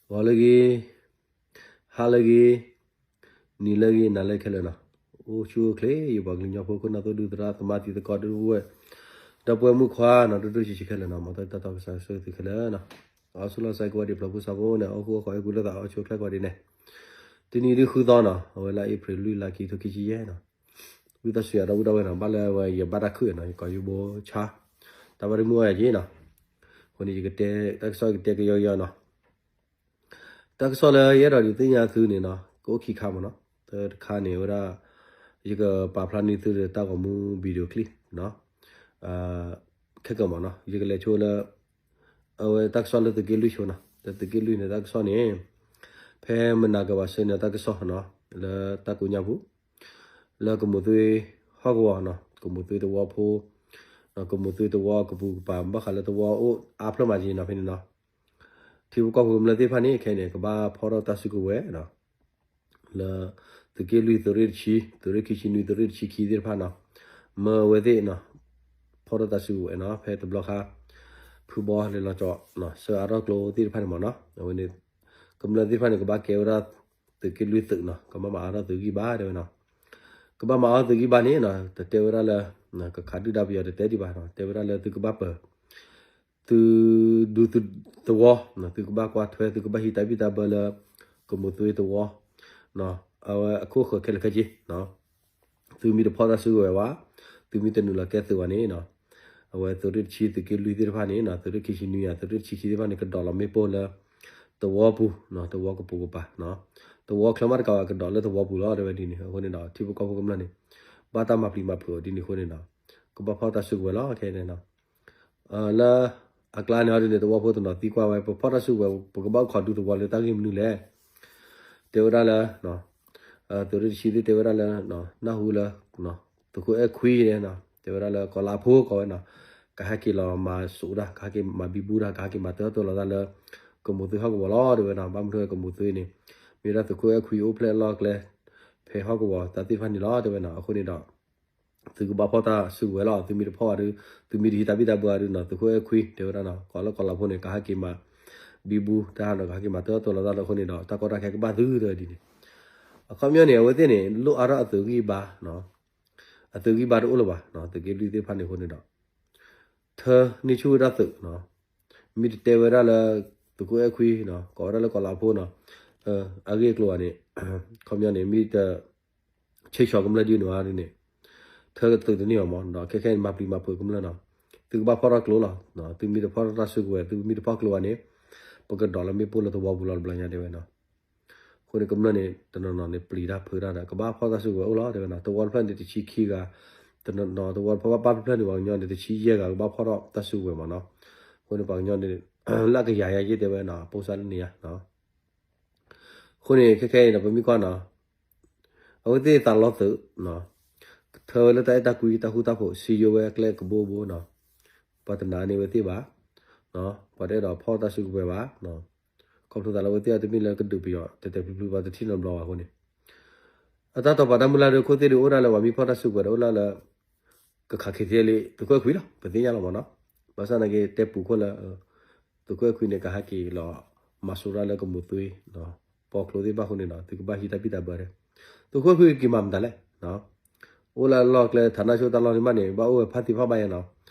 ဂီၤလၢအဂ့ၤ, ဟါလၢအဂ့ၤ, နံၤလၢအဂ့ၤ နၤလၢအဂ့ၤခဲလၢာ်နီၤ. အိၣ်ဆူၣ်အိၣ်ချ့ ယပှၤကလုာ်ကညီဖိ ခိၣ်နၢ်သိၣ်ဒူသရၣ် သမါတံၤသကိးဒူဝဲၢ် ဒီပုၢ်ဝဲၢ်မုၣ်ခွါနီၤ ဒိၣ်ဒိၣ်ဆံးဆံးခဲလၢာ်နီၤ, မ်တၢ်တီကစၢ်ဆိၣ်ဂ့ၤသုခဲလၢာ်နီၤ. အီၣ်ဆူၣ်လီၤစဲကဝီၤဒံး ဖျၢၣ်ဖိဆါဖိန့ၣ် အိၣ်ဃူအိၣ်ဖိး အဲၣ်ကူလိာ်သး အီၣ်ဆူၣ်အိၣ်ချ့ကဝီၤဒံးန့ၣ်, တနံၤဒုးဃုသီနီၤ, အဝဲလၢအ့ဖြ့ၣ်လွံၢ် လါခံကထိခံဆံယဲၢ်နီၤ. ဝံသးစူၤ ဒီပုၢ်ဒီဝဲၢ်နီၤ, ဘၣ်လၢအဝဲယဘၣ်တၢ်ခုၣ်နီၤ, ယကိးယဘိဆါ, တၢ်ဘၣ်တမုာ်အီၣ်ယၤက့နီၤ. အဃိန့ၣ် ယကတဲ တၢ်ကစီၣ်ကတဲကယီကယီနီၤ. တၢ်ကစီၣ်လၢယအဲၣ်ဒိးဒုးသ့ၣ်ညါသုန့ၣ်နီၤ, ကအိၣ်ခံခါမ့ၢ်နီၤ. တၢ်တခါန့ၣ်ဝဲဒၣ် ယကပာ်ဖျါန့ၢ်သုဒီးတၢ်ဂီၤမူ video clip နီၤ. ခဲကမ့ၢ်နီၤ, ယကလဲၤဆိလၢ အဝဲတၢ်ကစီၣ်လၢသုးက့လွံၢ်ဆိနီၤ. လၢသုးက့လွံၢ်န့ၣ် တၢ်ကစီၣ်န့ၣ် ဖဲမနၤကဘၣ်ဆှၢန့ၢ်တၢ်ကစီၣ်နီၤ, လၢတၢ်ကိးညါပူၤ လၢကမိၣ်သွ့ဟီၣ်ကဝီၤနီၤ, ကမိၣ်သွ့သဝီဖိ, ကမိၣ်သွ့သဝီကပူၤကပၤ ဘၣ်ဃးလၢသဝီအိၣ်အါဖျၢၣ်မးက့နီၤ ဖဲန့ၣ်နီၤ. ထံဖိကီၢ်ဖိကမျၢၢ်သ့ၣ်တဖၣ်န့ၣ် ခဲအံၤန့ၣ် ကဘၣ်ဖီၣ်ထီၣ်တၢ်စုကဝဲၤနီၤ, လၢသုးက့လွံၢ် သုးရ့ၣ်တဆံ, သုးရ့ၣ်ခံဆံနွံ သုးရ့ၣ်တဆံခံသ့ၣ်တဖၣ်နီၤ, မၢဝဲသ့ၣ်နီၤ, ဖီၣ်ထီၣ်တၢ်စုကဝဲၤနီၤ, ဖဲတဘျီဃီ ဖုဘီလဲၤလီၤကၠီ စၢအါထီၣ်ကျိသ့ၣ်တဖၣ်န့ၣ်မ့ၢ်နီၤ, အဝဲန့ၣ် ကမျၢၢ်သ့ၣ်တဖၣ်န့ၣ် ကဘၣ်ကဲဝဲဒၣ်သုးက့လွံၢ်သုးနီၤ, ကဘၣ်မၤအါထီၣ်သုးဂံၢ်ဘါတဲဝဲနီၤ. ကဘၣ်မၤအါထီၣ်သုးဂံၢ်ဘါန့ၣ်နီၤ, တတဲဝဲဒၣ်လၢ ကခးဒုၣ်ဒါပယီၤတတဲဒံးဘၣ်နီၤ, တဲဝဲဒၣ်လၢသုကဘၣ်ပၢၤ သုဒူသုသဝီ, သုကဘၣ်ကွၢ်ထွဲ သုကဘၣ်ဟံးတၢ်ဘံၣ်တၢ်ဘၢလၢ ကမိၣ်သွ့သဝီ, အဝဲအခိၣ်ဃၢၤခဲလၢာ်ခဲဆ့ သုမ့ၢ်တဖီၣ်တၢ်စုကဝဲၤဘၣ်, သုမ့ၢ်တနုာ်လီၤကဲသုးဘၣ်န့ၣ်နီၤ, အဝဲသုးရ့ၣ်တဆံ သုးက့လွံၢ်သ့ၣ်တဖၣ်န့ၣ်နီၤ, သုးရ့ၣ်ခံဆံနွံယါ သုးရ့ၣ်တဆံခံသ့ၣ်တဖၣ်န့ၣ် ကဒိးလီၤမ့ၣ်ပိၢ်လၢ သဝီပူၤနီၤ, သဝီကပူၤကပၤနီၤ, သဝီချၢမးတကးဘၣ် ကဒိးလၢသဝီပူၤလီၤ တဲဝဲဒ်န့ၣ်. အဃိန့ၣ်ဒီး ထံဖိကီၢ်ဖိကမျၢၢ်န့ၣ် ဘၣ်တၢ်မၤပျံၤမၤဖုးအီၤဒ်န့ၣ်အဃိန့ၣ်ဒီး ကဘၣ်ဖီၣ်တၢ်စုကဝဲၤလီၤ ခဲအံၤန့ၣ်နီၤ. လၢအကျါန့ၣ်အီၤဒ်န့ၣ် သဝီဖိတနီၤသံကွၢ်ဝဲ ပဖီၣ်တၢ်စုကဝဲၤ ပကဘၣ်အိၣ်ခိးဒူသဝီလၢတၢ်ဂ့ၢ်မနုၤလဲၣ် တဲဝဲဒၣ်လၢ သုးရ့ၣ်တဆံသ့ၣ်တဲဝဲဒၣ်လၢ နၢ်ဟူလၢ သုးခိၣ်အဲၣ်ခွံန့ၣ် တဲဝဲဒၣ်လၢကီၤလၤဖိကိးဝဲနီၤ, ကဟဲက့ၤလီၤမၤစိးတၢ် ကဟဲက့ၤမၤဘံဘူတၢ် ကဟဲက့ၤမၤတၢ်တီလီၤတၢ်လၢ ကမိၣ်သွ့ဟီၣ်ကဝီၤလီၤ တဲဝဲနီၤ. ဘၣ်မနုၤကမိၣ်သွ့န့ၣ် မ့ၢ်ဝဲဒၣ်သုးခိၣ်အဲၣ်ခွံအိၣ်ဖျဲၣ်အလီၢ်အကျဲ ဖဲဟီၣ်ကဝီၤတၢ်သ့ၣ်တဖၣ်န့ၣ်လီၤ တဲဝဲနီၤ. အဃိန့ၣ်ဒီး သုကဘၣ်ဖီၣ်တၢ်စုကဝဲၤလီၤ. သုမ့ၢ်တဖီၣ်ဘၣ်ဒီး သုမ့ၢ်တဟံးတၢ်ဘံၣ်တၢ်ဘၢဘၣ်ဒီးနီၤ သုးခိၣ်အဲၣ်ခွံတဲဝဲဒၣ်နီၤ ကိးလၢကီၤလၤဖိန့ၣ် ကဟဲက့ၤမၤ ဘံဘူတၢ်နီၤ ကဟဲက့ၤမၤတၢ်တီလီၤတၢ်လၢအဃိန့ၣ်ဒီး တၢ်ကီတၢ်ခဲကဘၣ်သုတဲဝဲဒ်န့ၣ်. အခီပညီန့ၣ် အဝဲသ့ၣ်န့ၣ် လိၣ်အါထီၣ်အသုးဂံၢ်ဘါ အသုးဂံၢ်ဘါတအိၣ်လၢၤဘၣ် သုးက့လွံၢ်သ့ၣ်တဖၣ်န့ၣ်အဃိန့ၣ်ဒီး ထၢန့ၢ်ဆူၣ်ဝဲဒၣ်သုး မ့ၢ်တတဲဝဲဒၣ်လၢ သုးခိၣ်အဲၣ်ခွံ ကိးဝဲဒၣ်လၢကီၤလၤဖိနီၤ အဂ့ၢ်အကျိၤဘၣ်န့ၣ် ခီပညီန့ၣ် မ့ၢ်တ ဆ့ဆီကမျၢၢ်ဒ်န့ၣ်ဘၣ်န့ၣ် ထၢသုးတန့ၢ်ဘၣ်မး ဒီးခဲခဲအံၤမၤပျံၤမၤဖုးကမျၢၢ်နီၤ. သုကဘၣ်ဖီၣ်ထီၣ်ကျိလီၤ. သုမ့ၢ်တဖီၣ်ထီၣ်တၢ်စုကဝဲၤ သုမ့ၢ်တဖီၣ်ကျိဘၣ်န့ၣ် ပကဒိးလၢမ့ၣ်ပိၢ်လၢသဝီပူၤလီၤတဘျီညါတဲဝဲနီၤ. အဃိန့ၣ်ကမျၢၢ်န့ၣ် တနီၤနီၤန့ၣ် ပျံၤတၢ်ဖုးတၢ်ဒီး ကဘၣ်ဖီၣ်တၢ်စုကဝဲၤအိၣ်လီၤတဲဝဲနီၤ. သဝီတဖျၢၣ်န့ၣ်တဆံခံဂၤ, တနီၤနီၤ သဝီတဖျၢၣ်ဘၣ်ပာ်ဖျၢၣ်န့ၣ် ပှၤကညီန့ၣ် တဆံယဲၢ်ဂၤ ကဘၣ်ဖီၣ်ထီၣ်တၢ်စုကဝဲၤမးနီၤ. အဃိန့ၣ်ပှၤကညီန့ၣ် လၢကယၤယၤယ့ၢ်တဲဝဲနီၤ အပိစါလၢန့ၣ်ယါ အဃိန့ၣ် ခဲခဲအံၤန့ၣ် ပမ့ၢ်ကွၢ်နီၤ အဝဲသ့ၣ်သးလီၤသုး ထၢဝဲလၢတၢ်အဲၣ်တၢ်ကွံ တၢ်ဃူတၢ်ဖိး စံယိဝဲအကျဲကဘိဘိနီၤ. ပှၤတနာ်န့ၢ်ဝဲသ့ၣ်ဘၣ်, ပှၤတအဲၣ်ဒိးဖီၣ်တၢ်စုကဝဲၤဘၣ်, ခီဖျိသးလၢအဝဲသ့ၣ်အတမ့ၢ်လၢကဒုးပယီၤ တဲတဲဖျုဖျု ပှၤတထံၣ်နီတဘျီဘၣ်အဃိန့ၣ် အတၢ်တီပာ်တၢ်မုၢ်လၢ်ဒီးခိၣ်သ့ၣ်ဒုးအိၣ်ဒၣ်လၢပှၤမ့ၢ်ဖီၣ်တၢ်စုကဝဲၤဒီးအိၣ်ဒၣ်လၢ ကခး ခဲထံလံ သုးခိၣ်အဲၣ်ခွံလီၤ ပသ့ၣ်ညါလီၤမးနီၤ. ဘၣ်ဆၣ်သနာ်က့ တဲပူၤခိၣ်လၢ သုးခိၣ်အဲၣ်ခွံန့ၣ် ကဟဲက့ၤလီၤ မၤစိးတၢ်လၢကမိၣ်သွ့ ပီကျိသ့ၣ်တဖၣ်အဃိန့ၣ်ဒီး သုကဘၣ်ဟံးတၢ်ဘံၣ်တၢ်ဘၢဒီး သုးခိၣ်အဲၣ်ခွံက့ၤမၤမတၤလဲၣ် အိၣ်လၢအလီၢ်ကျဲ ဌာနချုပ် တၢ်လီၢ်န့ၣ်မးန့ၣ် ဘၣ်အိၣ်ဝဲဖးသံဖးဘၣ်ယါနီၤ.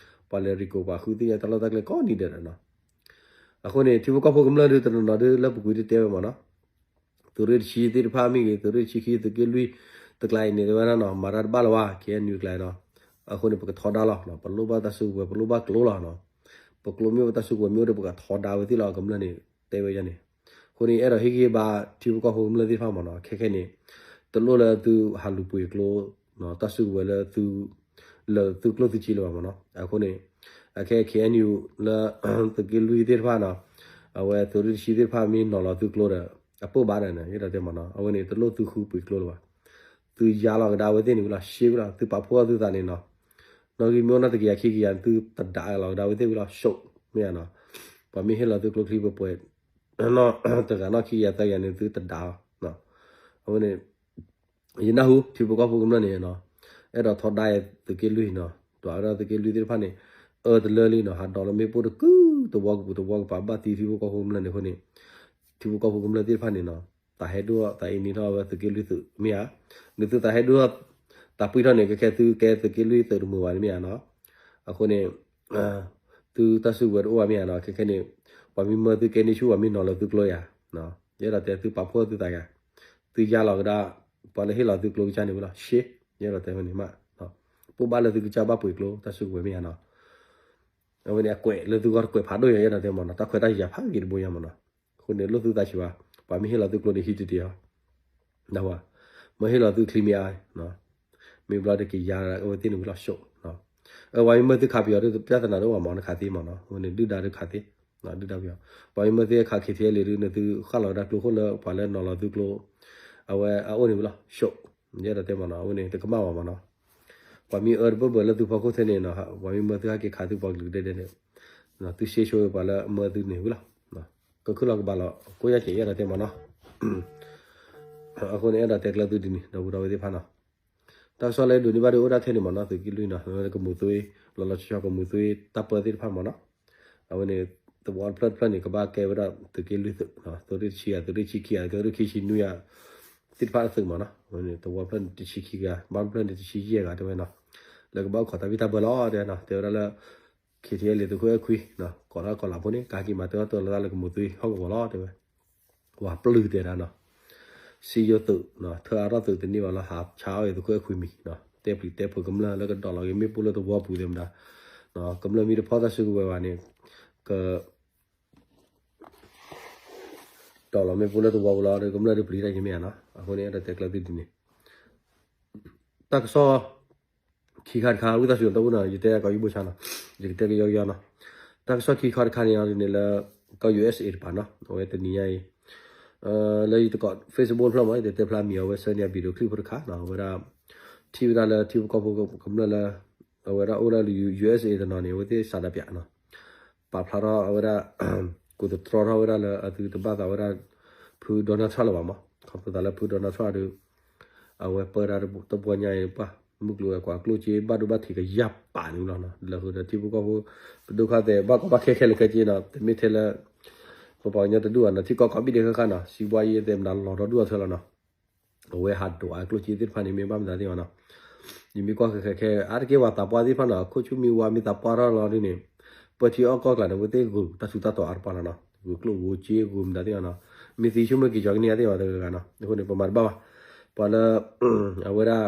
ပှၤလဲၤရံၣ်ကိးပှၤဃုသ့ၣ်ညါတၢ်လီၢ်တၢ်ကျဲကိးနံၤဒဲးဒီးနီၤ. အဃိန့ၣ် ထံဖိကီၢ်ဖိကမျၢၢ်ဒုးတနီၤနီၤဒုး လၢပူၤကွံာ်တတဲဝဲမးနီၤ. သုးရ့ၣ်တဆံသ့ၣ်တဖၣ်မ့ၢ်ဂ့ၤ သုးရ့ၣ်တဆံခံ သုးက့လွံၢ် တကျါအံၤန့ၣ် တဲဝဲဒၣ်နီၤ မၤတၢ်တဘၣ်လၢၤဘၣ် ခဲအံၤနုာ်ကျါအံၤနီၤ. အဃိန့ၣ် ပကထီဒါလီၤ ပလိၣ်ဘၣ်တၢ်စုကဝဲၤ ပလိၣ်ဘၣ်ကျိလီၤနီၤ. ပကျိမ့ၢ်အိၣ် တၢ်စုကဝဲၤမ့ၢ်အိၣ်ဒီး ပကထီဒါဝဲသ့ၣ်လီၤ ကမျၢၢ်န့ၣ် တဲဝဲယါန့ၣ်. အဃိန့ၣ် အဲၣ်ဒိးဟ့ၣ်ဂံၢ်ဘါ ထံဖိကီၢ်ဖိကမျၢၢ်သ့ၣ်တဖၣ်မးနီၤ ခဲခဲန့ၣ် တလိၣ်လၢသုဟးလူၤပှ့ၤကျိ တၢ်စုကဝဲၤလၢသု လၢသုကျိၣ်သုစ့လၢၤဘၣ်မးနီၤ. အဃိန့ၣ် အခဲ ခဲအံၤနုာ် လၢ သုးက့လွံၢ်သ့ၣ်တဖၣ်နီၤ အဝဲသုးရ့ၣ်တဆံသ့ၣ်တဖၣ်မ့ၢ်နီၤလီၤသုကျိဒီး အပိၢ်ဘၣ်ဒီးန့ၣ် ယဲဒၣ်တဲမးနီၤ အဝဲန့ၣ် တလိၣ်သုဃုပှ့ၤကျိလၢၤဘၣ်. သုယါလီၤကဒါအဝဲသ့ၣ်န့ၣ်ဝံၤလီၤ ရှဲဝံၤလီၤ သုပာ်ဖှိၣ်အီၣ်သုသးန့ၣ်နီၤ. နီၣ်ဂံၢ်မ့ၢ်အိၣ်နီၢ်တကယၤခံကယၤ သုတဒၣ်လီၤကဒါအဝဲသ့ၣ်ဝံၤလီၤ ရှုံး မ့ၢ်ဧါနီၤ. ပှၤမ့ၢ်ဟ့ၣ်လီၤသုကျိချံပှဲၤပှဲၤ တဂၤနီၢ်ခံကယၤသၢကယၤန့ၣ် သုတဒၣ်လီၤ. အဝဲန့ၣ် ယနၢ်ဟူ ထံဖိကီၢ်ဖိကမျၢၢ်န့ၣ်နီၤ အဲၣ်ဒိးထီဒါသုးက့လွံၢ်နီၤ ဒွးဝဲဒၣ်သုးက့လွံၢ်သ့ၣ်တဖၣ်န့ၣ် အၢတလၢလံနီၤ ဟးဒိးလၢမ့ၣ်ပိၢ်တကု သဝီကပူၤသဝီကပၤ ဘၣ်သံထံဖိကီၢ်ဖိကမျၢၢ်န့ၣ်အဃိန့ၣ် ထံဖိကီၢ်ဖိကမျၢၢ်သ့ၣ်တဖၣ်န့ၣ်နီၤ, သးဟဲဒိၣ်ထီၣ်သးအ့န့ထီၣ်ဝဲသုးက့လွံၢ်သုးမ့ၢ်ဧါ, နသုသးဟဲဒိၣ်ထီၣ်သးပှံၢ်ထီၣ်န့ၣ် ခဲခဲသုကဲသုးက့လွံၢ်သုးတမုာ်ဘၣ်န့ၣ်မ့ၢ်ဧါနီၤ, အဃိန့ၣ် သုတၢ်စုကဝဲၤတအိၣ်ဘၣ်မ့ၢ်ဧါနီၤ, ခဲခဲန့ၣ် ပှၤမ့ၢ်မၢသုကဲန့ၢ်ဆူၣ် ပှၤမ့ၢ်နီၤလီၤသုကျိယၤ, ယအဲၣ်ဒိးတဲသုပာ်ဖှိၣ်သုသးယၤ, သုယါလီၤကဒါ ပှၤလၢဟ့ၣ်လီၤသုကျိကစၢ်န့ၣ်ဝံၤလီၤ, ရှ့, ယအဲၣ်ဒိးတဲဝဲန့ၣ်မး, ပိၢ်ဘၣ်လၢသုကစၢ်ဘၣ်ပှ့ၤကျိ တၢ်စုကဝဲၤမ့ၢ်ဧါနီၤ, အဝဲန့ၣ်အကွဲးလၢသုဂီၢ်တကွဲးဖးဒိၣ်ယၤ ယအဲၣ်ဒိးတဲမ့ၢ်နီၤ, တၢ်ခွဲးတၢ်ယာ်ဖးဂ့ၤတဘိယၤမ့ၢ်နီၤ, အဃိန့ၣ်လိၣ်သုသးဆံးဘၣ်, ပှၤမ့ၢ်ဟ့ၣ်လီၤသုကျိန့ၣ် ဟံးတတ့ၢ်အီၤ ဒၣ်ဝဲ, မ့ၢ်ဟ့ၣ်လီၤသုချံမ့ၢ်အါ, မ့ၢ်ဘျီတက့ၤယါအဝဲသ့ၣ်န့ၣ်ဝံၤလီၤ ရှုံး, အဝဲမ့ၢ်သုခးပယီၤဒုး ပြဿနာတအိၣ်ဘၣ်မ့ၢ်နီၤ, နခးသ့မ့ၢ်နီၤ, အဝဲန့ၣ်ဒုၣ်ဒါဒုးခးသ့, ဒုၣ်ဒါပယီၤ, ပှၤမ့ၢ်မၢသုခး ခ့ထံအဲလ့ၣ် ဒုး နသုဃၣ်လီၤကဒါကျိခိၣ်လၢပှၤလၢနီၤလီၤသုကျိ, အဝဲအအိၣ်န့ၣ်ဝံၤလီၤ ရှုံး, ယအဲၣ်ဒိးတဲမ့ၢ်နီၤ, အဝဲန့ၣ်တကမၣ်ဘၣ်မ့ၢ်နီၤ, ပှၤမ့ၢ်အၢတဘၢၣ်ဘၢၣ်လၢသုဖီခိၣ်ထဲန့ၣ်နီၤ, ပှၤမ့ၢ်မၢသုဟဲက့ၤခးသုပှၤကလုာ်ဒဲးဒဲးန့ၣ်, သုရှဲဆိပှၤလၢမၢသုန့ၣ်ဝံၤလီၤ ကခုၣ်လီၤကဘၣ်လီၤ ကိးညါက့ၤ ယအဲၣ်ဒိးတဲမ့ၢ်နီၤ, အဃိန့ၣ် အဲၣ်ဒိးတဲကျၢၤသုဒ်န့ၣ် ဒီပုၢ်ဒီဝဲၢ်သ့ၣ်တဖၣ်နီၤ, တၢ်ကစီၣ်လၢဒိးန့ၢ်ဘၣ်ဒုးအိၣ်ဒၣ်ထဲန့ၣ်မ့ၢ်နီၤ, သုးက့လွံၢ်နီၤ, ကမူၤသွ့, လီၤလီၤဆီဆီကမူၤသွ့တၢ်ပၢသ့ၣ်တဖၣ်မ့ၢ်နီၤ, အဝဲန့ၣ် သဝီတဖျၢၣ်တဖျၢၣ်န့ၣ် ကဘၣ်ကဲဝဲဒၣ်သုးက့လွံၢ်သုး, သုးရ့ၣ်တဆံဂၤ, သုးရ့ၣ်ဆံခံဂၤ, သုးရ့ၣ်ခံဆံနွံဂၤ သ့ၣ်တဖၣ်အသုးမ့ၢ်နီၤ, အဝဲန့ၣ်သဝီတဖျၢၣ်န့ၣ်တဆံခံဂၤ, ဘၣ်တဖျၢၣ်န့ၣ်တဆံယဲၢ်ဂၤတဲဝဲနီၤ, လၢကဘၣ်အိၣ်ခိးတၢ်ဘံၣ်တၢ်ဘၢလီၤတဲဝဲနီၤ, တဲဝဲဒၣ်လၢ ခ့ထံအဲလ့ၣ် သုးခိၣ်အဲၣ်ခွံ, ကိးထီၣ်ကီးလးဖိန့ၣ် ကဟဲက့ၤမၤတၢ်အီၣ်တၢ်အီလၢတၢ်လၢကမူၤသွ့ဟီၣ်ကဝီၤလီၤ တဲဝဲ, ဝၤပျုၢ်တဲဒၣ်နီၤ, စံယိၣ်သုး, ထၢအါထီၣ်သုးတန့ၢ်ဘၣ်လီၤ ဟးဆါအီၣ်အံၤသုးခိၣ်အဲၣ်ခွံမံၤ, တဲပျံၤတဲဖုးကမျၢၢ်လၢကဒီးလီၤက့ၤမ့ၣ်ပိၢ်လၢသဝီပူၤသ့ၣ်မတၤ, ကမျၢၢ်မ့ၢ်တဖီၣ်တၢ်စုကဝဲၤဘၣ်န့ၣ်, က ဒီးလီၤမ့ၣ်ပိၢ်လၢသဝီပူၤလီၤ ကမျၢၢ်ဒုးပျံၤတၢ်က့ၤမ့ၢ်ဧါနီၤ, အဃိန့ၣ် အဲၣ်ဒိးတဲကျၢၤသုဒ်န့ၣ် တၢ်ကစီၣ် ခံခါတခါ ဝံသးစူၤတအိၣ်နီၤ ယတဲကီးယဘိၣ်ဆါနီၤ, ယကတဲကယီကယီနီၤ, တၢ်ကစီၣ်ခံခါတခါန့ၣ်အီၤဒ်န့ၣ်လၢ ကီၢ် ယူၢ်အ့းအ့း တပၤနီၤ အဝဲတနံၤညါအံၤ လၢယတကိး Facebook ဖျၢၣ်မး ယတတဲဖျါမံၤအဝဲဆၢန့ၢ်အ video clip ဖိတခါနီၤ အဝဲဒၣ် ထံၣ်ဝဲဒၣ်လၢထံဖိကီၢ်ဖိကမျၢၢ်လၢ အဝဲဒၣ်အိၣ်လၢ ယူၢ်အ့းအ့း တနီၤန့ၣ် အဝဲသ့ၣ်စးဒၣ်ပၠးနီၤ ပာ်ဖျါထီၣ်အဝဲဒၣ် ကိးသတြီထီၣ်ဝဲဒၣ်လၢအသုတဘၣ်သးဝဲဒၣ် ဖု Donald Trump လၢၤဘၣ်မး ခီဖျိသးလၢဖု Donald Trump ဒီး အဝဲပၢတၢ်တဘျီညါအံၤ ပှၤမုၢ်ကျိၤဝဲၤကွာ်ကျိၣ်စ့ဘၣ်ဒိဘၣ်ထံးကယၢ်ပာ်န့ၣ်လီၤနီၤ လၢဃုာ်ဒီးထံဖိကီၢ်ဖိ ပဒိၣ်ခါသဲးဘၣ်ကီဘၣ်ခဲခဲလၢာ်ခဲဆ့နီၤ တမ့ၢ်ထဲလၢ ပပှၤကညီတဒူၣ်ဘၣ်နီၤ ထံကီၢ်ကိးဘ့ၣ်ဒဲးဃၣ်ဃၣ်နီၤ စံးဘှါယံၤသဲးမတၤလီၤဒီဒူၣ်အီၤထွဲလီၤနီၤ အဝဲဟးဒိးအကျိၣ်စ့သ့ၣ်တဖၣ်န့ၣ် မ့ၢ်ဘၣ်မတၤသ့ၣ်ဘၣ်နီၤ ယမ့ၢ်ကွၢ်ခဲခဲခဲ အါတက့ၢ်ပှၤသးပှၢ်သ့ၣ်တဖၣ်နီၤ ခိၣ်ဆူၣ်မံဝါမ့ၢ်သးပှၢ်ထီၣ်လီၤဒ်န့ၣ် ပၢထံအီၣ်ကီၢ်ကျါန့ၣ် အဝဲသ့ၣ်ဂုာ်တၢ်ထူးတၢ်တီၤအါတပှၢ်လီၤနီၤ ဂုာ်ကျိၣ်ဂုာ်စ့ဂုာ်မတၤသ့ၣ်ဘၣ်နီၤ မ့ၢ်သံဆိကမိၣ်က့ၤကၠီကန့ၢ်အသ့ၣ်ဘၣ်တဂၤဂၤနီၤ အဃိန့ၣ် ပမၤတဘၣ်ဘၣ် ပှၤလၢ အဝဲဒၣ်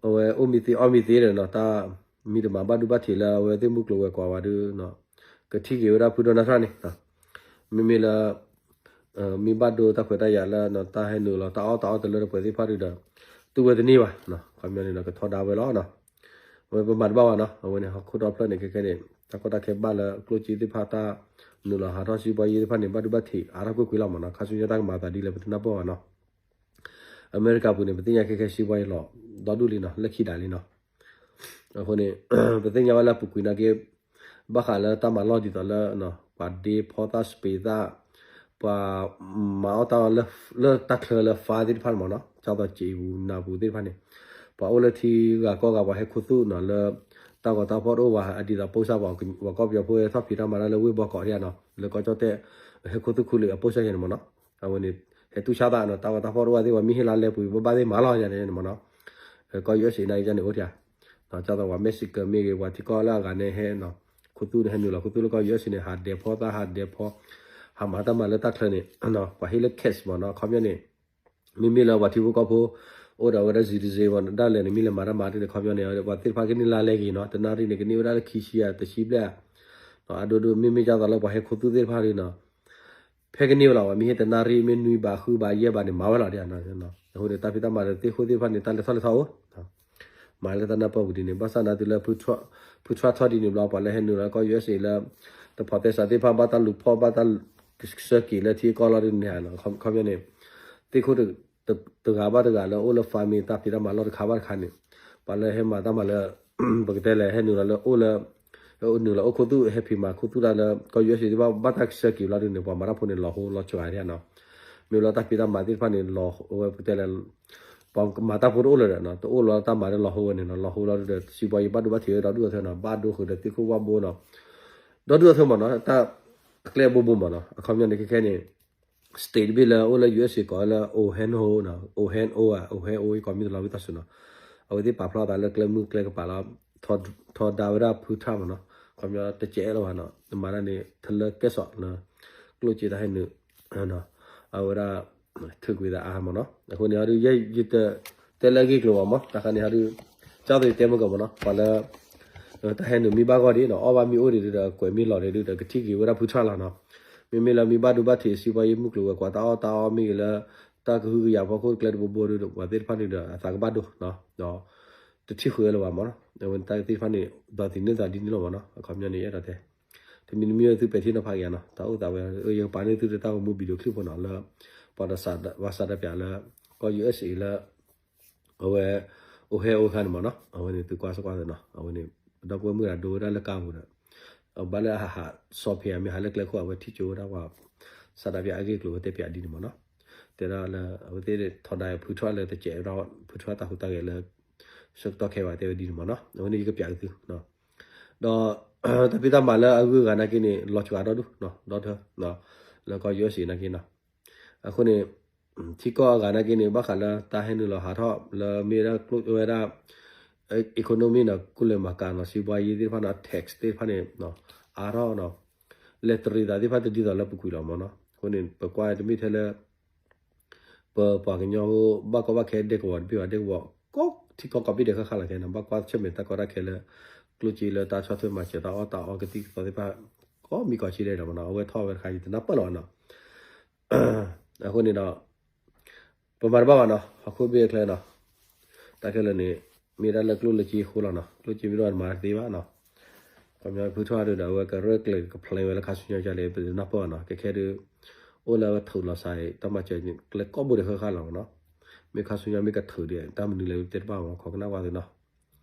အဝဲအိၣ်မံၤသ့အီၣ်မံၤသ့ဒီးနီၤ တၢ်မံၤတမၤဘၣ်ဒိဘၣ်ထံးလၢအဝဲသ့ၣ်မုၢ်ကျိၤဝဲၤကွာ်ဝဲဒီး ကထံၣ်က့ၤဝဲဒၣ်ဖု Donald Trump န့ၣ် မ့မ့ၢ်လၢ မ့ၢ်ဘၣ်ဒိတၢ်ခွဲးတၢ်ယာ်လၢ တၢ်ဟဲနုာ်လီၤတၢ်အီၣ်တၢ်အီတလၢတပှဲၤသ့ၣ်တဖၣ်ဒီး တူၢ်ဝဲတန့ၢ်ဘၣ် ခီပညီန့ၣ်ဒီးကထီဒါဝဲလီၤ အဝဲပမၤတဘၣ်ဘၣ်နီၤ အဝဲန့ၣ် ဟီၣ်ခိၣ်ဒီဖျၢၣ်န့ၣ် ခဲခဲန့ၣ် တၢ်ကီတၢ်ခဲဘၣ်လၢကျိၣ်စ့သ့ၣ်တဖၣ်တၢ်နုာ်လီၤဟးထီၣ်စံးဘှါယံၤသ့ၣ်တဖၣ်န့ၣ် ဘၣ်ဒိဘၣ်ထံးအါထီၣ်ကွ့ၢ်ကွ့ၢ်လီၤမးနီၤ ခါဆူညါတၢ်ကမၤသးဒ်လဲၣ် ပတနၢ်ပၢၢ်ဘၣ်နီၤ အမဲရကၤပူၤန့ၣ် ပသ့ၣ်ညါခဲခဲစံးဘှါယံၤလီၤ ဒီဒူၣ်လံနီၤ လၢခံဒၣ်လံနီၤ အဃိန့ၣ် ပသ့ၣ်ညါဝဲလၢအပူၤကွံာ်နာ်က့ ဘၣ်ဃးလၢတၢ်မၤလီၢ်ဒ်သိးလၢ ပှၤဒ့ဖီသၣ်စပံးသၣ် ပှၤမၤအီၣ်တၢ်လၢတၢ်ချၢလၢ farm သ့ၣ်တဖၣ်န့ၣ်မးနီၤ ကၢ်သိးစံာ်ပူၤနၢ်ပူၤသ့ၣ်တဖၣ်န့ၣ် ပှၤအိၣ်လၢထံဂၤကီၢ်ဂၤ ပှၤဟဲခူသူၣ်နီၤလၢ တၢ်ဂီၤတၢ်ဖီၣ်တအိၣ်ဘၣ် အဒ်သိးပိၢ်စၢ်ပှၤ ပှၤကီၢ်ပယီၤဖိဟဲထီၣ်ဖံးတၢ်မၤတၢ်လၢဝ့ၢ်ဘီကီးဒ်နီၤ လၢကီၢ်ကၠီၣ်တဲၣ် ဟဲခူသူၣ်ခူလံအပိၢ်စၢ်ယဲန့ၣ်မးနီၤ အဝဲန့ၣ် ဟဲတူၢ်ဆါသးနီၤ တၢ်ဂီၤတၢ်ဖီၣ်တအိၣ်ဘၣ်သ့ၣ် ပှၤမ့ၢ်ဟ့ၣ်လါလဲပူၤ ပဘၣ်သ့ၣ်မၤလီၤယဲန့ၣ်မးနီၤ ကီၢ် ယူၢ်အ့းအ့း နာ်က့န့ၣ်အိၣ်ထံ ကၢ်သိးပှၤ Mexican မ့ၢ်ဂ့ၤ ပှၤထံကီၢ်လၢအဂၤန့ၣ်ဟဲ ခူသူၣ်န့ၣ် ဟဲနုာ်လီၤခူသူၣ်လၢကီၢ် ယူၢ်အ့းအ့း န့ၣ် ဟးဒဲးဖီသၣ် ဟးဒဲးဖီ ဟးမၤတၢ်မၤလၢတၢ်ချၢန့ၣ် ပှၤဟ့ၣ်လၢ cash မးနီၤ အခီပညီန့ၣ် မ့မ့ၢ်လၢပှၤထံဖိကီၢ်ဖိ အိၣ်ဒီးဝဲဒၣ် citizen မး ဒၣ်လဲာ်န့ၣ် မ့ၢ်လဲၤမၤတၢ်မၤဒ်န့ၣ် အခီပညီန့ၣ် ပှၤသ့ၣ်တဖၣ်ကန့ၢ်လါလဲဂ့ၤနီၤ တနၣ်ရံၣ်န့ၣ် ကန့ၢ်ဝဲဒၣ်လၢခံဆံဧါ တဆံဘျဲၣ်ဧါ အဒိဒိၣ် မ့မ့ၢ်ကၢ်သိးလၢပှၤဟဲခူသူၣ်သ့ၣ်တဖၣ်ဒ်နီၤ ဖဲကန့ၢ်ဝဲလီၤ ပှၤမ့ၢ်ဟ့ၣ်တနၣ်ရံၣ် မ့ၢ်နွံဘး ဃုဘး ယဲၢ်ဘးန့ၣ် မၤဝဲလီၤဒ်နီၤ အဃိန့ၣ် တၢ်ဖံးတၢ်မၤဒီးသ့ၣ်ဃိၣ်သ့ၣ်တဖၣ်န့ၣ် တၢ်လဲၤထီၣ်လဲၤထီအိၣ် မၤလၢတၢ်နၢ်ပၢၢ်ပူၤဒ်န့ၣ် ဘၣ်ဆၣ်နာ်တုၤလၢ ဖု Trump ထီၣ်ဒ်န့ၣ်ဘျီ ပှၤလၢဟဲနုာ်လီၤကီၢ် ယူၢ်အ့းအ့း လၢ တဖိးသဲစးသ့ၣ်တဖၣ် ဘၣ်တၢ်လူၤဖီၣ် ဘၣ်တၢ်ဆၢက့ၤလၢထံကီၢ်လီၤဒ်န့ၣ် ခီပညီန့ၣ် သ့ၣ်ခိၣ် တဂၤဘၣ်တဂၤလၢအိၣ်လၢ farm မ့ၢ်တၢ်ဖံးတၢ်မၤလီၢ်တခါဘၣ်တခါန့ၣ် ပှၤလၢဟဲမၤတၢ်မၤလၢ ပကတဲလဲၣ် ဟဲနုာ်လီၤလၢအိၣ်လၢ နုာ်လီၤအိၣ်ခူသူၣ် ဟဲဖံးမၤခူသူၣ်တၢ်လၢ ကီၢ် ယူၢ်အ့းအ့း သ့ၣ်တဖၣ် ဘၣ်တၢ်ဆၢက့ၤဘျီဒ်န့ၣ် ပှၤမၤတၢ်ဖိန့ၣ် လီၤဟိလီၤစှၤဒ်နီၤ မ့ၢ်လီၤတၢ်ဖံးတၢ်မၤသ့ၣ်တဖၣ်န့ၣ် လီၤဝဲပကတဲလဲၣ် ပှၤမၤတၢ်ဖိတအိၣ်လၢၤဒီးနီၤ တအိၣ်လီၤတၢ်မၤဒီးလီၤဟိဝဲန့ၣ်နီၤ လီၤဟိလီၤဒီး စံးပှၤယံၤဘၣ်ဒိဘၣ်ထံးဝဲဒီဒူၣ်အီၤထွဲနီၤ ဘၣ်ဒိဃုာ်ဒီးသ့ၣ်ခိၣ်ဝၣ်ဘိနီၤ ဒီဒူၣ်အီၤထွဲမးနီၤ တၢ်ကျဲအဘိဘိမးနီၤ အခီပညီန့ၣ်ခဲခဲန့ၣ် state တဘ့ၣ်လၢအိၣ်လၢ ယူၣ်အ့းစ့ၣ် ကိးလၢ Ohio နီၤ, Ohio ဧါ, Ohio အံၤကိးမံၤတလီၤဝံသးစူၤနီၤ, အဝဲသ့ၣ်ပာ်ဖျါသးလၢကျဲမုၢ်ကျဲကပၤလီၤ, ထီဒါဝဲဒၣ်ဖုထၣ်မ့ၢ်နီၤ, ခီပညီတစဲးလၢၤဘၣ်နီၤ, နမၤတၢ်န့ၣ် ထလၢကဲစိာ်လၢ ကျိၣ်စ့တၢ်ဟဲနုာ် အဝဲဒၣ် ထုးကွံာ်သးအါမ့ၢ်နီၤ, အဃိန့ၣ် အဒုးယဲ ယတတဲလၢအဂ့ၢ်ကျိၤဘၣ်မ့ၢ် တၢ်ခါန့ၣ် အဒုး ကၢ်သိးယတဲမုၢ်ကမ့ၢ်နီၤ, ပှၤလၢ တၢ်ဟဲနုာ်မ့ၢ်ဘၣ်ဂီၢ်ဒံးနီၤ, အီၣ်ဘၣ်မ့ၢ်အိၣ်ဒံးဒီး ကွဲးမ့ၢ်လီၤဒံးဒီး ကထံၣ်က့ၤဝဲဒၣ်ဖုထၣ်လီၤနီၤ, မ့မ့ၢ်လၢမ့ၢ်ဘၣ်ဒိဘၣ်ထံးစံးဘၣ်ယဲမုၢ်ကျိၤဝဲၤကွာ်တၢ်အီၣ်တၢ်အီမ့ၢ်ဂ့ၤလၢ တၢ်ကဟုကယာ်ဖီခိၣ်ကျဲတဘိဘိဒီး ပှၤသ့ၣ်တဖၣ်န့ၣ်ဒီး အသးကဘၣ်ဒိနီၤ, ဒီး တထံၣ်ဃုာ်လၢၤဘၣ်မ့ၢ်နီၤ, အဝဲတၢ်သ့ၣ်တဖၣ်န့ၣ် ဒီးသံးန့ၢ်သးဒ်န့ၣ်လီၤမ့ၢ်နီၤ, အခီပညီန့ၣ် ယအဲၣ်ဒိးတဲ တမံၤတမံၤသုပဲာ်ထံနီၤဖးက့ၤနီၤ, တၢ်အိၣ်သးဝဲ ယကပာ်န့ၢ်သုတၢ်ဂီၤမူ video clip ဖိနီၤ လၢ ပှၤဒီး ပှၤစးဒးပၠးလၢ ကီၢ် ယူၣ်အ့းအ့းလၢ အဝဲ Ohio ခါန့ၣ်မ့ၢ်နီၤ, အဝဲန့ၣ်သုကွၢ်စ့ၢ်ကီးနီၤ, အဝဲန့ၣ် ပဒီပုၢ်ဝဲၢ်မုၣ်တဂၤဒိဝဲဒၣ်လၢကါပူၤဒီး အဘၣ်လၢအဟးဟးစီၤဖံးအမ့ၢ်ဟးလၢကျဲခိၣ် အဝဲထံၣ်ကၠိဝဲဒၣ်ပှၤ စးဒးပၠးအဂ့ၢ်ကျိၤဝဲတဲပၠးဒ်န့ၣ်မ့ၢ်နီၤ, တဲဒၣ်လၢ အဝဲသ့ၣ်ထီဒါဖုထၣ်လၢတစဲးဒီး ဖုထၣ်တၢ်ဟူးတၢ်ဂဲၤလၢ ဆၢကတီၢ်ခဲအံၤဘၣ်တဲဝဲဒ်န့ၣ်မ့ၢ်နီၤ, အဝဲန့ၣ်ယကပၠးက့ၤသု ဒီး တၢ်ဖံးတၢ်မၤလၢအဂုၤအဂၤနာ်က့န့ၣ် လီၤစှၤဒီဒူၣ် ဒီထၢ လၢကီၢ် ယူၣ်အ့းအ့း နာ်က့နီၤ, အဃိန့ၣ် ထံကီၢ်အဂၤနာ်က့န့ၣ် ဘၣ်ဃးလၢတၢ်ဟဲနုာ်လီၤဟးထီၣ်လၢမ့ၢ်ဒၣ်ကျိၣ်ဝဲဒၣ် economy နီၤ, ကူၣ်လဲၤမၤကၤနီၤ, စီးပွားရေးသ့ၣ်တဖၣ်န့ၣ် tax သ့ၣ်တဖၣ်န့ၣ် အါထီၣ်နီၤ, လဲၤတရံးသးသ့ၣ်တဖၣ်တဒ်သိးလၢပူၤကွံာ်လီၤမ့ၢ်နီၤ, အဃိန့ၣ် ပကွၢ်တမ့ၢ်ထဲလၢ ပပှၤကညီဖိ ဘၣ်ကီဘၣ်ခဲဒဲကဝီၤတဘ့ၣ်ဘၣ် ဒဲကဝီၤ ကီထံကီၢ်ကိးဘ့ၣ်ဒဲးဃၣ်ဃၣ်လီၤခဲနီၤ, ဘၣ်ကွၢ်ဆၢၣ်မဲာ်တၢ်ကီတၢ်ခဲလၢ ကျိၣ်စ့လၢတၢ်ဆီၣ်ထွဲမၤစၢၤတၢ်အီၣ်တၢ်အီကသံၣ်ကသီသ့ၣ်တဖၣ် ကိးမံၤကိးဆံဒဲးဒီးမ့ၢ်နီၤ, အဝဲထီၣ်ဝဲတခါယတနၢ်ပၢၢ်လီၤနီၤ, အဃိန့ၣ်ဒီး ပမၤတဘၣ်ဘၣ်နီၤ, ဟီၣ်ခိၣ်ဘ့ၣ်အချၢနီၤ, တၢ်ခဲလၢာ်န့ၣ် မ့ၢ်ဒၣ်လၢကျိၣ်လၢစ့အဃိလီၤနီၤ, ကျိၣ်စ့မ့ၢ်ဒိၣ်မၤတသ့ဘၣ်နီၤ, ခီပညီဖုထၣ်ဒုးဒီး အဝဲကရဲၣ်ကျဲၤက plan ဝဲလၢခါဆူညါကလဲၣ် ပတနၢ်ပၢၢ်ဘၣ်နီၤ, ကဲခဲဒုး အိၣ်လၢအဝဲထုးလီၤစးအံၤ တၢ်မၤစၢၤန့ၣ် ကျဲကိးဘိဒဲးဃၣ်ဃၣ်လီၤမ့ၢ်နီၤ, မ့ၢ်ခါဆူညါမ့ၢ်ကထုးဒံး တၢ်မနုၤလဲၣ်တဲတဘၣ်မ့ၢ် ခိးကနၣ်ဝါသုနီၤ,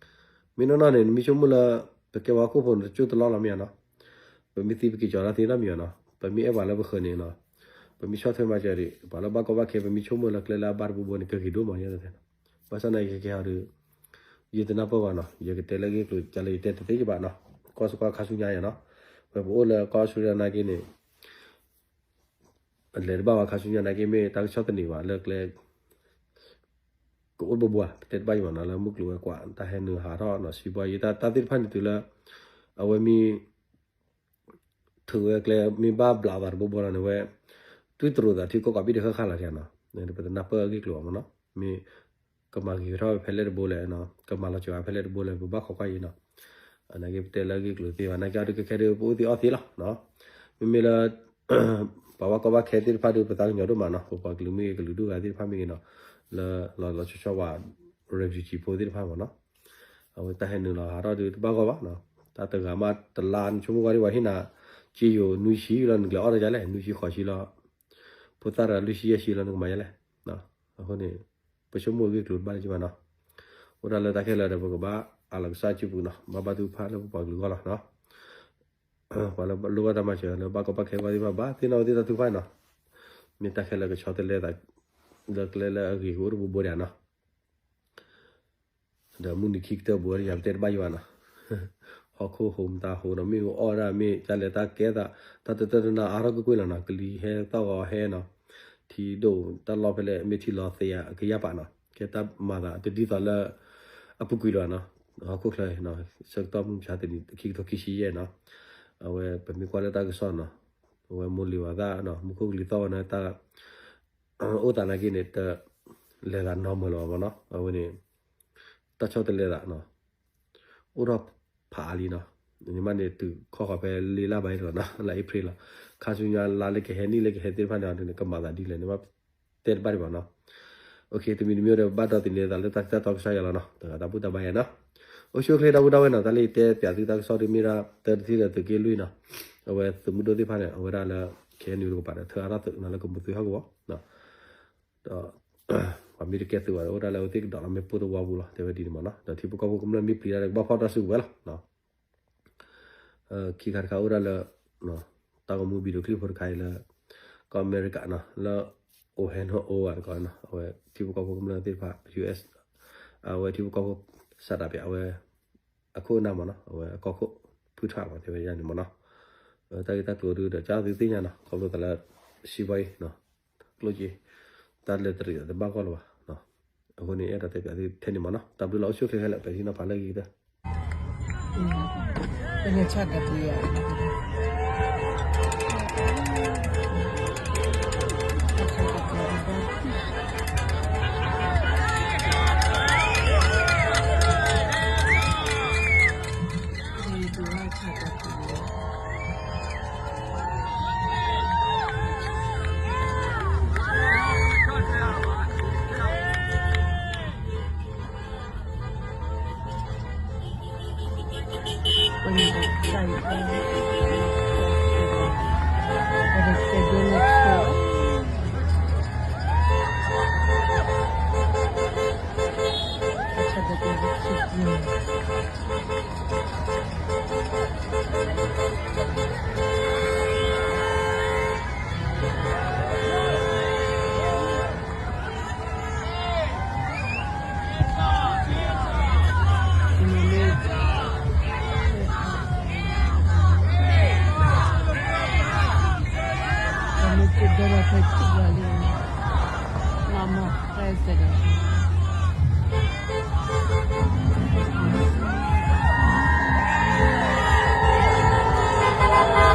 မ့ၢ်နီၢ်နီၢ်န့ၣ် နမ့ၢ်ဆိကမိၣ်လၢ ပကဲဝဲဟီၣ်ခိၣ်ဖိန့ၣ် တကၠိၢ်တလီၢ်လီၤမ့ၢ်ဧါနီၤ, ပမ့ၢ်သံပက့ၤကၠီၤတၢ်သ့နီတမံၤဧါနီၤ, ပမ့ၢ်အဲၣ်ပှၤလၢပဃၢၤန့ၣ်နီၤ, ပမ့ၢ်ဆီၣ်ထွဲမၤစၢၤဒံး ပှၤလၢဘၣ်ကီဘၣ်ခဲ ပမ့ၢ်ဆိကမိၣ်လၢကျဲလၢအဘၣ်တဘိဘိန့ၣ် ကဂ့ၤဒိၣ်မးယဲၢ်တဲ, ဘၣ်ဆၣ်သနာ်က့ခဲကဲဟီဒုး ယတနၢ်ပၢၢ်ဘၣ်နီၤ, ယကတဲလၢအဂ့ၢ်ကျိၤ ကလဲၣ်ယတဲတသ့ယဘၣ်နီၤ, ကွၢ်စ့ၢ်ကီးခါဆူညါယၤနီၤ, ဝဲပအိၣ်လၢကီၢ်အီစထြ့လယါနာ်က့န့ၣ် လဲၤတဘၣ်ဘၣ်ခါဆူညါနာ်က့ မ့ၢ်တၢ်ကဆီၣ်သနံးဘၣ်လၢကျဲ ကအိၣ်တဘိဘိဧါ ပတဲတဘၣ်ယံၤဘၣ်နီၤ, လၢမုၢ်ကျိၤဝဲၤကွာ် တၢ်ဟဲနုာ်ဟးထီၣ်နီၤ, စီးပွားရေး တၢ်သ့ၣ်တဖၣ်န့ၣ်တုၤလၢ အဝဲမ့ၢ် ထုးဝဲကျဲ မ့ၢ်ဘၣ်ဘျးသးတဘိဘိလီၤန့ၣ်ဝဲ တွံၢ်တရိးသးထံကီၢ်ကိးဘ့ၣ်ဒဲးဃၣ်ဃၣ်လီၤနီၤ, ပတနၢ်ပၢၢ်အဂ့ၢ်ကျိၤဘၣ်မ့ၢ်နီၤ, မ့ၢ်ကမၤဂ့ၤကထီၣ်ဖဲလဲၣ်တဘိလဲၣ်, ကမၤလီၤစှၤဖဲလဲၣ်တဘိလဲၣ် ပဘၣ်ခိးကွၢ်အံၤနီၤ, နာ်က့ပတဲလၢအဂ့ၢ်ကျိၤသ့ဘၣ် နာ်က့အဒုးကဲခဲဒုး ပအိၣ်သ့အီၣ်သ့လီၤ, မ့မ့ၢ်လၢ ပှၤဘၣ်ကီဘၣ်ခဲသ့ၣ်တဖၣ်ဒုး ပသးကညီၤဒိၣ်မးနီၤ, ပပှၤကလုာ်မ့ၢ်ဂ့ၤ ကလုာ်ဒူၣ်ဂၤသ့ၣ်တဖၣ်မ့ၢ်ဂ့ၤနီၤ, လၢလီၤလီၤဆီဆီပှၤ refugee ဖိသ့ၣ်တဖၣ်မ့ၢ်နီၤ, အဝဲတၢ်ဟဲနုာ်လီၤဟးထီၣ်ဒုးတဘၣ်ဂီၢ်ဘၣ်နီၤ, တၢ်တဂၤမးတလါနဆိကမိၣ်ဝဲဒ်ပှၤဟ့ၣ်နၤ က့ယိၤနွံဆံလီၤ နကလဲၤအီၣ်တၢ်ဒ်လဲၣ်, နွံဆံဃိးဆံလီၤ, ဖိသၣ်တဂၤလွံၢ်ဆံယဲၢ်ဆံလီၤ နကမၤဒ်လဲၣ်, အဃိန့ၣ် ပဆိကမိၣ်အဂ့ၢ်ကျိၤတဘၣ်လၢၤဘၣ်နီၤ, အိၣ်ဒၣ်လၢတၢ်ခဲလၢာ်ဒီး ပကဘၣ်အးလီၤကစၢ်စုပူၤနီၤ, ဘၣ်ဘၣ်ထုကဖၣ်လၢပပှၤကလုာ်အဂီၢ်လီၤနီၤ ပှၤလၢလိၣ်ဘၣ်တၢ်မၤစၢၤလၢဘၣ်ကီဘၣ်ခဲဝဲသ့ၣ်တဖၣ် ဘၣ်သ့ၣ်နီၣ်ဝဲသ့ၣ်တၢ်ထုကဖၣ်နီၤ, မ့ၢ်တၢ်ခဲလၢာ်ကဆီတလဲသး လၢကျဲလၢအဂ့ၤကအိၣ်တဘိဘိဒံးနီၤ, ဒီးမုၢ်နံၤခံကတၢၢ်ဘိဒီး ယၤပတဲတဘၣ်ယံၤဘၣ်နီၤ, ဟီၣ်ခိၣ်ဟိးမတၤဟိးနီၤ, မ့ၢ်အီၣ်ဒၣ်မ့ၢ်တၢ်လဲၤတၢ်ကဲသး တၢ်တတၢၢ်တနါအါထီၣ်ကွ့ၢ်ကွ့ၢ်လီၤနီၤ, ကလံၤဟဲသီၣ်ဂီၤဟဲနီၤ, ထံဒိၣ်တၢ်လီၢ်ဖဲလဲၣ် မ့ၢ်ထံလီၤသ့ဧါ အကယၢ်ပာ်နီၤ, ကဲတၢ်မၤသးတဒ်သိးလၢ အပူၤကွံာ်လီၤနီၤ, ဟီၣ်ခိၣ်ချၢနီၤ, ဆၢကတီၢ်မုၢ်မဆါတနံၤ ခံကထိခံဆံယဲၢ်နီၤ, အဝဲပမ့ၢ်ကွၢ်လၢတၢ်ကစီၣ်နီၤ, အဝဲမိၢ်လံၤဝဲသၣ်နီၤ မူခိၣ်ကလံၤသီၣ်ဝဲန့ၣ် တၢ် အိၣ်သးနာ်က့န့ၣ် တလဲၤသးနီတမံၤလၢၤဘၣ်မ့ၢ်နီၤ, အဝဲန့ၣ် တၢ်ဆီတလဲသးနီၤ, အိၣ်ထီၣ်ဖးအါလံနီၤ, န့ၣ်မးန့ၣ် တုၤခီဃီၤဖဲလ့လါဘၣ်အံၤတဂီၤနီၤ, လါအ့ဖြ့ၣ်လီၤ, ခါဆူညါလါလၢကဟဲနံၣ်လၢကဟဲသ့ၣ်တဖၣ်န့ၣ် ကမၤသးဒ်လဲၣ်န့ၣ် တဲတဘၣ်ဒံးဘၣ်နီၤ, တမံၤတမံၤဒီး ဘၣ်ဒီးသန့ၤသးလၢတၢ်သံတၢ်တီကစၢ်ယွၤလီၤနီၤ, တဂၤတၢ်ဘူၣ်တၢ်ဘါယဲနီၤ, အိၣ်ဆူၣ်အိၣ်ချ့ဒီပုၢ်ဒီဝဲၢ်နီၤ, တၢ်လၢယတဲပၠးသုတၢ်ကစီၣ်ဒုးမ့ၢ်ဒၣ် တၢတထံၣ်ဒီးသုးက့လွံၢ်နီၤ, အဝဲသုးမုၢ်ဒိၣ်သ့ၣ်တဖၣ်န့ၣ် အဝဲဒၣ်လၢ ခဲအံၤန့ၣ် ကပာ်ဒီးထၢအါထီၣ်သုးနီၤလၢကမူၤသွံၣ်ဟီၣ်ကဝီၤ ဒီး ပှၤမ့ၢ်တကဲသုးဘၣ်ဒီး အိၣ်ဒၣ်လၢအဝဲသ့ၣ်ကဒီးလီၤမ့ၣ်ပိၢ်သဝီပူၤလီၤ, တဲဝဲဒ်န့ၣ်မ့ၢ်နီၤ, ဒီးထံဖိကီၢ်ဖိကမျၢၢ်မ့ၢ်ပျံၤတၢ်ဒီး ကဘၣ်ဖီၣ်တၢ်စုကဝဲၤလီၤ. ခံခါတခါအိၣ်ဒၣ်လၢ တၢ်ဂီၤမူ video clip ဖိတခါအံၤလၢ ကီၢ်အမဲရကၤနီၤ လၢ Ohio တကီၢ်နီၤ, အဝဲထံဖိကီၢ်ဖိကမျၢၢ်သ့ၣ်တဖၣ် U S အဝဲထံဖိကီၢ်ဖိ စးတးပၠး အဝဲ အခိၣ်အနၢ်မ့ၢ်နီၤ, အဝဲအကီၢ်ခိၣ် ဖုထၣ်မ့ၢ်တဲဝဲဒ်န့ၣ်မ့ၢ်နီၤ, တၢ်ဂ့ၢ်တၢ်ကျိၤဒုးဒီး ကၢ်သုသ့ၣ်ညါနီၤ, ခီဖျိသးလၢ စံးဘီအံၤနီၤ ကျိၣ်က့ၤ တၢ်လၢတရံးဒီးတဘၣ်ဂီၢ်လၢၤဘၣ်. အဃိန့ၣ် အဲၣ်ဒိးတဲပၠးသုထဲန့ၣ်မးနီၤ. တၢ်ဘျုးလီၤ. အိၣ်ဆူၣ်ချ့ခဲလၢာ် ပထံၣ်နီၤဖးလၢဂ့ၤကတၢ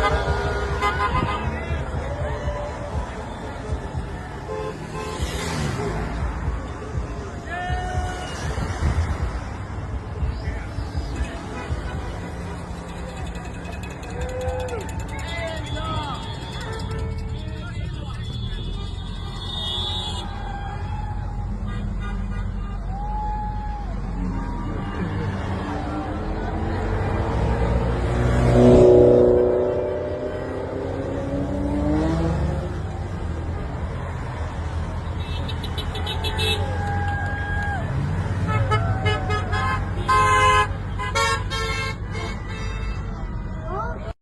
ၢ်.